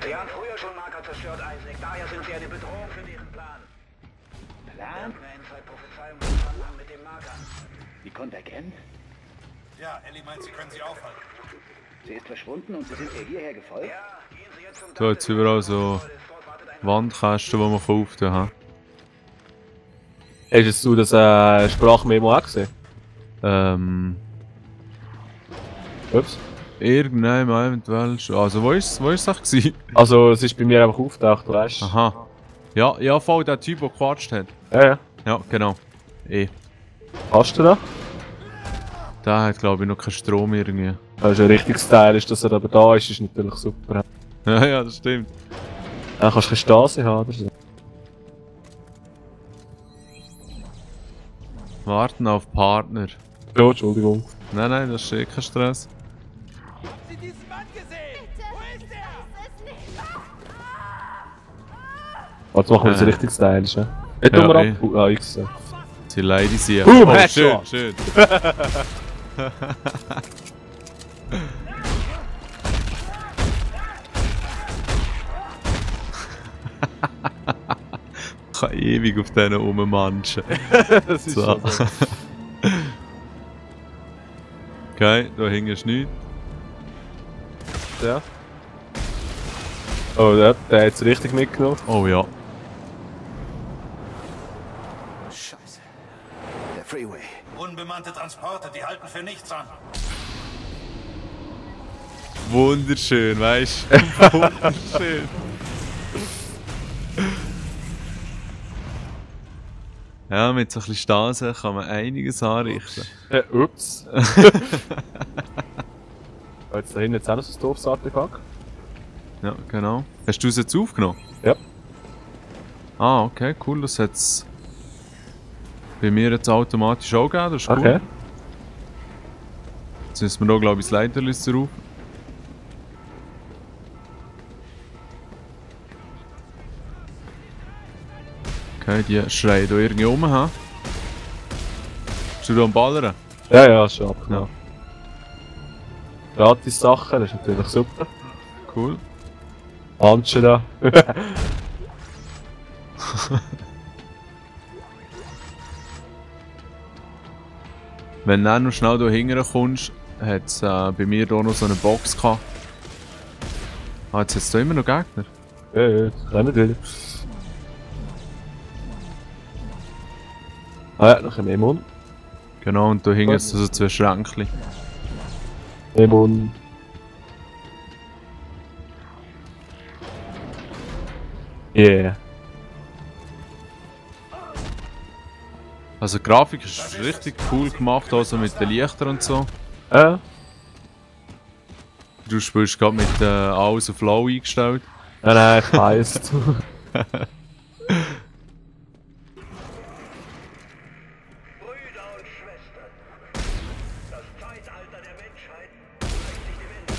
Sie haben früher schon Marker zerstört, Isaac. Daher sind Sie eine Bedrohung für deren Plan. Plan? Eine Inside-Prophezeiung im Zusammenhang mit dem Marker. Die Konvergent? Ja, Ellie meint, Sie können sie aufhalten. Sie ist verschwunden und Sie sind ihr hierher gefolgt? Ja, gehen Sie jetzt zum Da jetzt überall so Wandkästen, die man kauft, ha. Hast du das Sprachmemo auch gesehen? Ups. Irgendwann eventuell schon. Also, wo ist es gewesen? Also, es ist bei mir einfach aufgetaucht, weißt du? Aha. Ja, voll der Typ, der gequatscht hat. Ja. Ja, genau. Hast du da? Der hat, glaube ich, noch keinen Strom irgendwie. Das ist ein richtiges Teil, ist, dass er aber da ist, ist natürlich super. Ja, das stimmt. Dann kannst du keine Stasi haben oder so. Warten auf Partner. Ja, Entschuldigung. Nein, das ist eh kein Stress. Haben Sie diesen Mann gesehen? Wo ist er? Jetzt machen wir das ein richtiges Teil, ist, ja? Nicht Ja, nur eh. ab. Ah, ich sehe. Sie leiden sie. Headshot. Schön. Ich kann ewig auf denen rummanschen. Das ist So. schon so. Okay, da hinten ist nichts. Ja. Oh, der hat es richtig mitgenommen. Oh ja. Scheiße. Der Freeway. Unbemannte Transporte, die halten für nichts an. Wunderschön, weißt du? Wunderschön. Ja, mit so ein bisschen Stase kann man einiges anrichten. Ups. Jetzt da hinten jetzt auch noch so ein doofes Artefakt. Ja, genau. Hast du es jetzt aufgenommen? Ja. Ah, okay, cool. Das hat es bei mir jetzt automatisch auch gegeben. Das ist cool. Okay. Jetzt müssen wir da, glaube ich, das Leiterliste drauf. Okay, die schreien da irgendwie rum, ha? Bist du da am Ballern? Ja, schon abgenommen. Gratis Sachen, das ist natürlich super. Cool. Handschuhe da. Wenn du dann noch schnell hier hinten kommst, hat es bei mir hier noch so eine Box gehabt. Ah, jetzt hat es da immer noch Gegner. Ja, das rennen wieder. Ah ja, noch ein Emon. Genau, und da hinten ist so zwei Schränkchen. Emon. Yeah. Also die Grafik ist richtig cool gemacht, also mit den Lichtern und so. Du spielst gerade mit alles auf Low eingestellt. Nein, ich weiss. Brüder und Schwestern, das Zeitalter der Menschheit neigt sich dem Ende.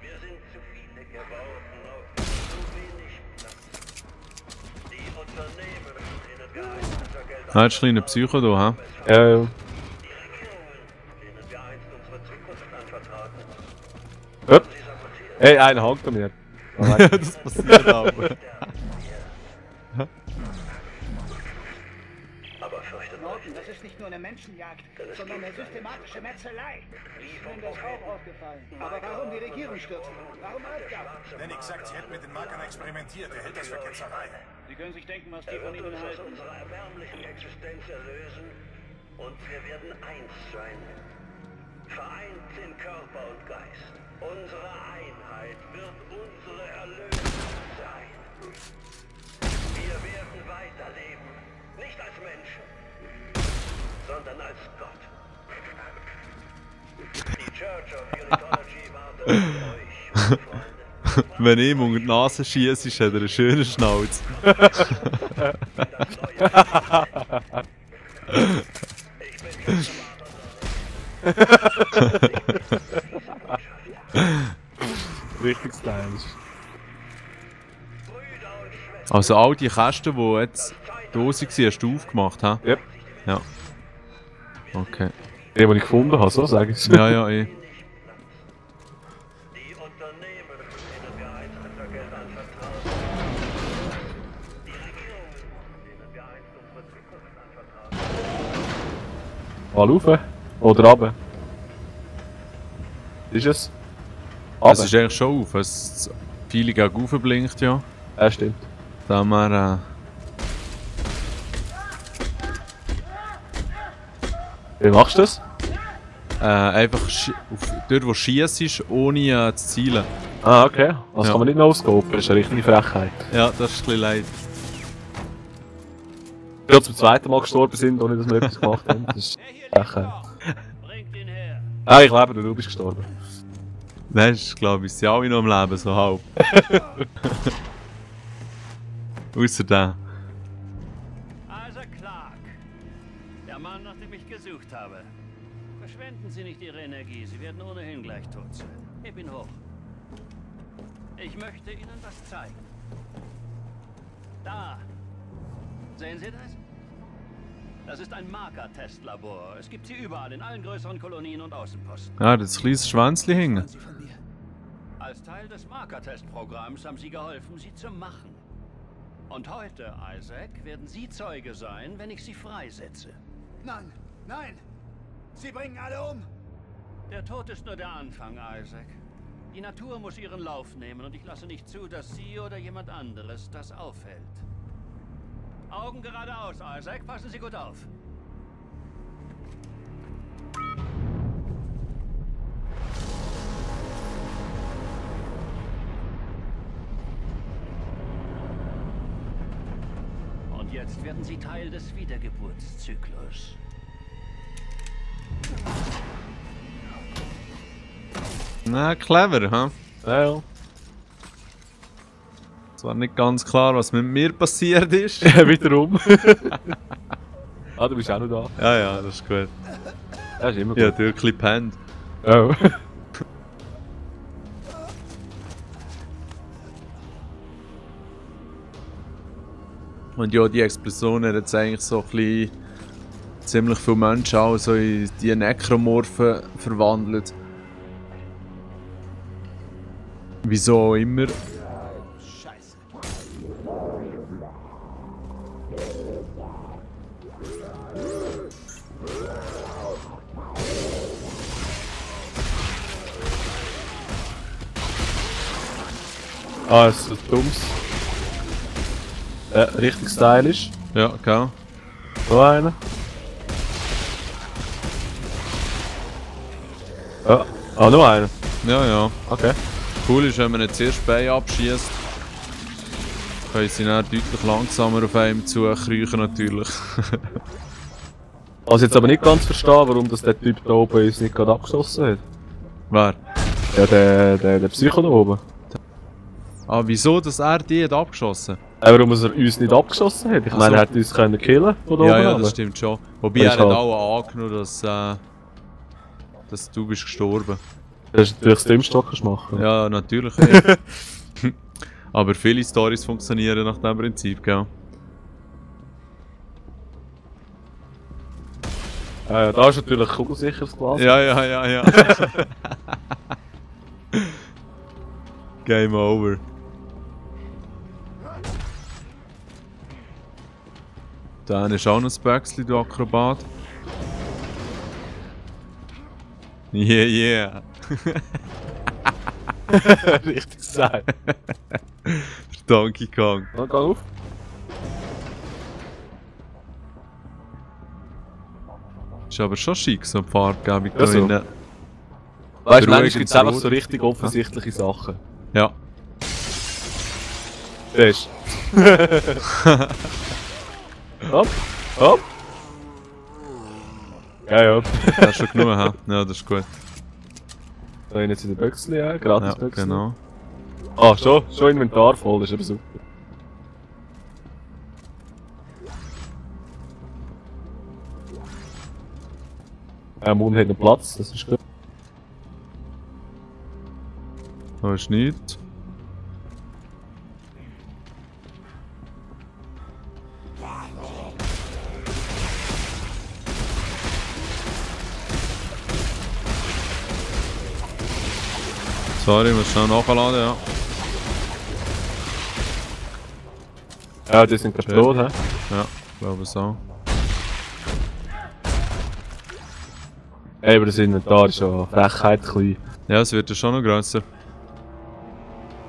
Wir sind zu viele geworden auf zu wenig Platz. Die Unternehmen, denen wir einst unser Geld Ah, jetzt ist ein kleiner Psycho da, hä? Ja. die Regierungen, denen wir einst unsere Zukunft anvertrauten, Upp. sie sabotieren. Hey, einer hakt an mir. Das passiert aber. Aber fürchtet euch Norton, das ist nicht nur eine Menschenjagd, sondern eine systematische Metzelei. Ist Ihnen das auch aufgefallen? Aber warum die Regierung stürzen? Warum Altgard? Lennox sagt, sie hätten mit den Markern experimentiert. Er hält das für Ketzerei. Sie können sich denken, was die Er von wird Ihnen uns aus halten. unserer erbärmlichen Existenz erlösen und wir werden eins sein. Vereint in Körper und Geist. Unsere Einheit wird unsere Erlösung sein. Wir werden weiterleben. Nicht als Menschen, sondern als Gott. Die Church of Unitology wartet auf euch, meine Freunde. Wenn ihm unter die Nase schiesst, hat er einen schönen Schnauz. Ich bin Richtig stylisch. Also all die Kästen, die jetzt Dose waren, hast du aufgemacht, hä? Yep. Ja. Okay. Die, die ich gefunden habe, so sage ich es. Ja, eh. Die Unternehmen, denen wir einst unser Geld anvertraut. Die Regierungen, denen wir einst unsere Zukunft anvertraut. Mal rauf oder runter? Ist es? Es ist eigentlich schon auf. Es viele gegen rauf blinkt ja. Ja, stimmt. Da haben wir. Wie machst du das? Einfach dort, wo schießt ist, ohne zu zielen. Ah, okay. Das Ja. kann man nicht noch scopen, das ist eine richtige Frechheit. Ja, das ist ein bisschen leid. Wir zum zweiten Mal gestorben sind, ohne dass wir etwas gemacht haben. Das ist Der hier Frechheit. liegt noch. Bringt ihn her. Ah, ich lebe, du bist gestorben. Nein, ist glaube ich, sind alle noch am Leben, so halb. Außer der. Isaac Clarke. Der Mann, nach dem ich gesucht habe. Verschwenden Sie nicht Ihre Energie, Sie werden ohnehin gleich tot sein. Heb ihn hoch. Ich möchte Ihnen was zeigen. Da. Sehen Sie das? Das ist ein Marker-Testlabor. Es gibt sie überall, in allen größeren Kolonien und Außenposten. Ja, das kleines Schwänzchen hängen. Als Teil des Marker-Testprogramms haben Sie geholfen, sie zu machen. Und heute, Isaac, werden Sie Zeuge sein, wenn ich Sie freisetze. Nein, nein! Sie bringen alle um! Der Tod ist nur der Anfang, Isaac. Die Natur muss ihren Lauf nehmen und ich lasse nicht zu, dass Sie oder jemand anderes das aufhält. Augen geradeaus, Isaac. Passen Sie gut auf. Und jetzt werden Sie Teil des Wiedergeburtszyklus. Na, clever, ha? Ja, ja. Es war nicht ganz klar, was mit mir passiert ist. Wiederum. Ah, du bist auch noch da. Ja, ja, das ist gut. Ja, ist immer Ja, gut. wirklich gepennt. Oh. Und ja, die Explosion hat jetzt eigentlich so ein bisschen ziemlich viele Menschen auch so in die Nekromorphen verwandelt. Wieso auch immer. Scheiße. Ah, ist so dummes. Richtig stylisch. Ja, gell? So einer. Ja. Ah, noch einer. Ja, ja. Okay. Cool ist, wenn man jetzt zuerst Bein abschießt, können sie dann deutlich langsamer auf einem zukriechen natürlich. Also jetzt aber nicht ganz verstehen, warum das der Typ da oben uns nicht gerade abgeschossen hat. Wer? Ja, der Psycho da oben. Ah, wieso, dass er die hat abgeschossen? Warum er uns nicht abgeschossen hat? Ich Ach meine, so. er hätte uns können killen von da Ja, oben. ja, runter. das stimmt schon. Wobei Das er ist hat halt- auch angenommen, dass du bist gestorben. Das ist natürlich das Dümmste, was du machen kannst. Ja, natürlich. Ja. Aber viele Storys funktionieren nach dem Prinzip, gell? Da ist natürlich kugelsicheres Glas. Ja, ja, ja, ja. Game over. Dann ist auch noch ein Baxli, du Akrobat. Yeah, yeah. Richtig gesagt. Der Donkey Kong. Na, geh auf. Ist aber schon schick, so eine Farbgebung Ja, da so. drinnen. Weißt du, manchmal Beruhigend gibt es einfach rot. so richtig offensichtliche Sachen. Ja. Siehst Hopp, hopp. Ja, ja. Das ist schon genug, ha? Ja, das ist gut. Da haben jetzt in den Büchsli, ja, gratis Ja, Büchsli. genau. Ah, schon Inventar voll, das ist aber super. Mund hat noch Platz, das ist gut. Da ist nichts. Sorry, ich muss schnell nachladen, ja. Ja, die sind gerade tot, hä? Ja, glaube so. Ey, aber das Inventar ist schon Frechheit klein. Ja, es wird ja schon noch grösser.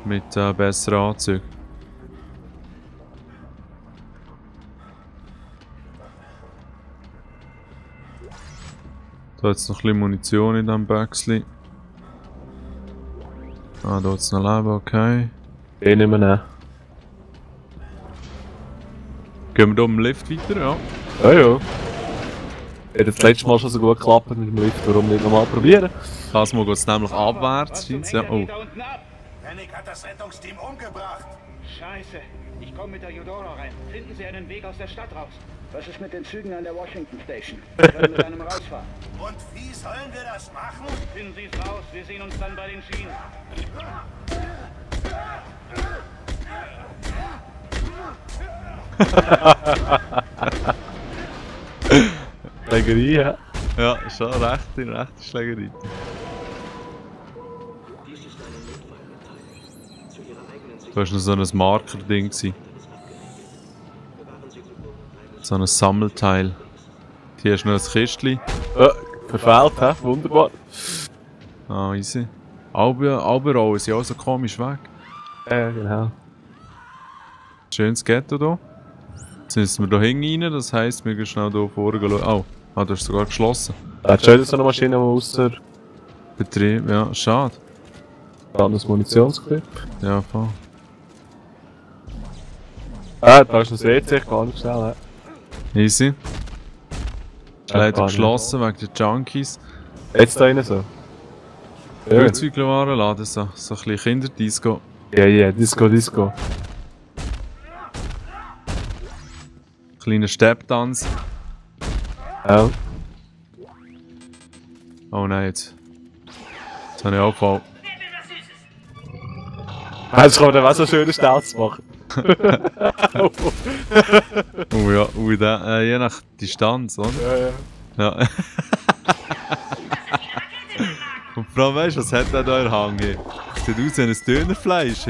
Mit besseren Anzügen. Da jetzt noch ein bisschen Munition in diesem Büchsli. Ah, da ist noch Leben, okay. Den nicht mehr nehmen. Gehen wir hier im Lift weiter, ja. Ja, ja. Hat das letzte Mal schon so gut geklappt mit dem Lift, warum nicht nochmal probieren? Das Mal geht es nämlich abwärts, scheint's, ja. Oh. Da unten ab. Panic hat das Rettungsteam umgebracht. Scheiße. Ich komme mit der Eudora rein. Finden Sie einen Weg aus der Stadt raus. Was ist mit den Zügen an der Washington Station? Wir können mit einem rausfahren. Und wie sollen wir das machen? Finden Sie es raus. Wir sehen uns dann bei den Schienen. Schlägerei, ja. Ja, schon rechte Schlägerei. Da war noch so ein Marker-Ding. So ein Sammelteil. Hier hast du noch ein Kistchen. Verfehlt, hä? Wunderbar. Ah, easy. Alberau ist ja auch so komisch weg. Ja, genau. Schönes Ghetto hier. Jetzt müssen wir hier hinten rein, das heisst, wir gehen schnell hier vorne schauen. Oh, du hast sogar geschlossen. Hat schon so eine Maschine außer Betrieb, ja, schade. ein Munitionsgriff. Ja, voll. Da ist noch das WC, ich kann nicht schnell. Easy. Ja, Leider kann ich. geschlossen wegen der Junkies. Jetzt da rein so. Ja, Spielzeugwarenladen, so ein bisschen Kinderdisco. ja, Disco. Kleiner Stepptanz. Ja. Oh nein, jetzt habe ich Abfall. Jetzt kann man dann auch so schöne Stelz machen. Oh ja, je nach Distanz, oder? Ja. Ja. Und vor allem, weißt du, was hat der da in der Hand? Sieht aus wie ein Dönerfleisch.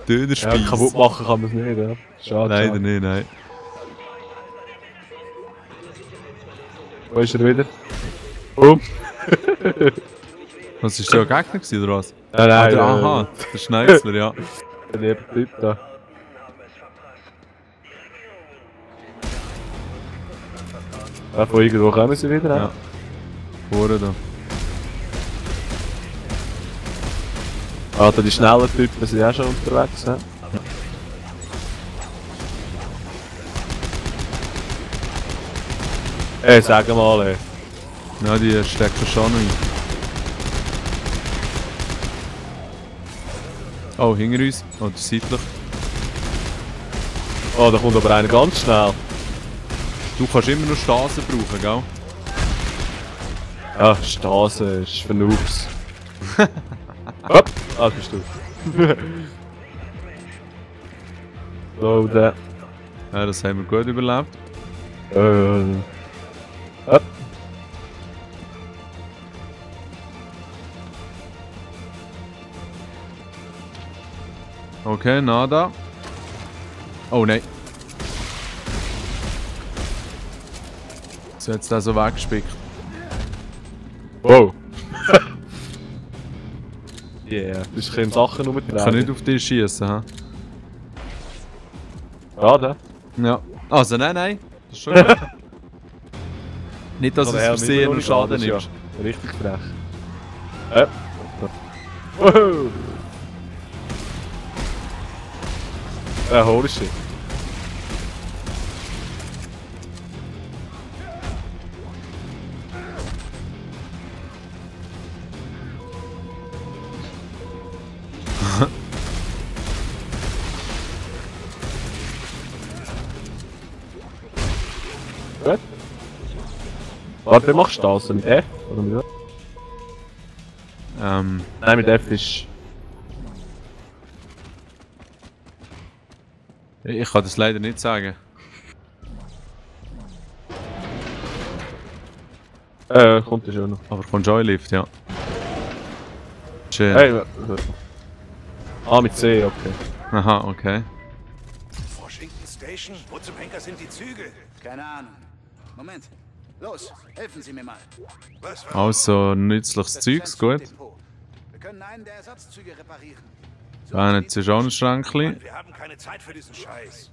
Dönerspieß. Ja, kaputt machen kann man es nicht, ja. Schade. Leider nicht, nein. Wo ist er wieder? Oh. Was war der Gegner gewesen, oder was? Nein, Aha, der Schneizler, ja. Der liebe Typ da. Ja, von irgendwo kommen sie wieder, Ja. Vorne da. Ah, da die schnellen Typen sind auch schon unterwegs, ne? Ey, sag mal, ey. Ja, die stecken schon noch ein. Oh, hinter uns. Oder seitlich. Oh, da kommt aber einer ganz schnell. Du kannst immer noch Straßen brauchen, gell? Ja, Straße ist für Noobs. Hopp! Ah, bist du. So, der. Ja, das haben wir gut überlebt. Hopp! Okay, nada. Oh nein. So, jetzt da so weggespickt. Wow! Yeah, das ist keine Sachen Ich kann rumgetragen. nicht auf dich schießen, hä? Ja, da. Ja. Also, nein. Das ist schon gut. Nicht, dass Aber es ja, versehen und mit Schaden das ist ja nimmst. richtig frech. Wow! Holy shit. Gut. Warte, machst du das mit F? Oder mit was? Nein, mit F ist... Ich kann das leider nicht sagen. Kommt ja schon noch. Aber von Joylift, ja. Chill. Hey, mit C, okay. Aha, okay. Washington Station? Wo zum Henker sind die Züge? Keine Ahnung. Moment. Los, helfen Sie mir mal. Was? Also nützliches Zeugs, gut. Wir können einen der Ersatzzüge reparieren. Da hat sie schon ein Schränkchen. Wir haben keine Zeit für diesen Scheiß.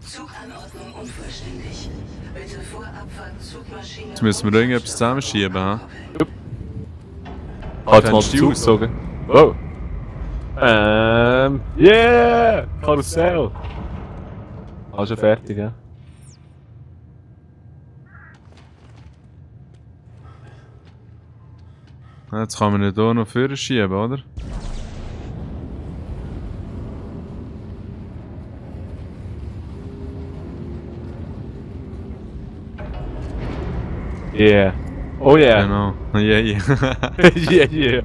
Zuganordnung unvollständig. Bitte vor Abfahrt Zugmaschine. Jetzt müssen wir irgendetwas zusammenschieben, ha? Halt mal Kennst du aus? zugezogen. Wow. Yeah! Karussell! Ah, schon fertig, ja? Jetzt kann man nicht hier noch vorne schieben, oder? Yeah. Oh yeah. Genau. Yeah, yeah. Yeah, yeah.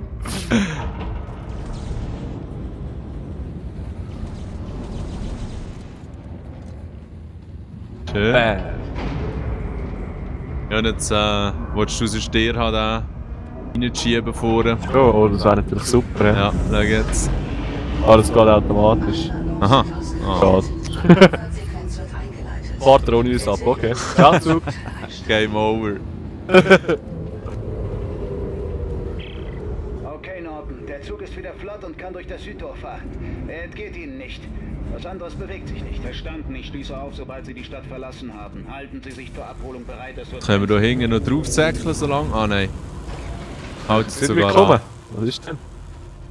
Schön. Bam. Ja, und jetzt willst du sonst dir halt auch reinschieben vorne. Oh, das wäre natürlich super, ja. Ja, schau jetzt. Alles geht automatisch. Aha. Ah, Schade. Fahrsequenz wird eingeleitet. Fahrt er ohne uns ab, okay. Ja, Zug. Game over. Okay, Norton. Der Zug ist wieder flott und kann durch das Südtor fahren. Er entgeht Ihnen nicht. Was anderes bewegt sich nicht. Verstanden. Ich schließe auf, sobald Sie die Stadt verlassen haben. Halten Sie sich zur Abholung bereit. Es wird Können wir da hinten noch draufzäckeln so lange? Ah nein. Halt es Sind wir sogar gekommen? an. Was ist denn?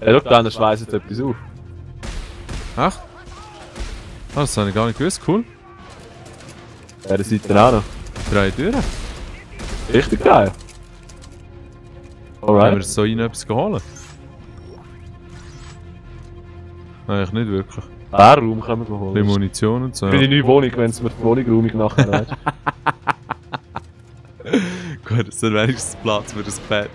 Ja, schau, dann schweißt etwas auf. Ach? Ah, das habe ich gar nicht gewusst. Cool. Ja, das sieht dann auch noch. 3 Türen. Richtig geil. Können wir Alright. so rein etwas holen? Eigentlich nicht wirklich. Raum können wir Ein bisschen holen. Munition und so. Für die neue Wohnung, wenn es mir die Wohnung räumig nachher weißt. Gut, es ist wenigstens Platz für das Bett.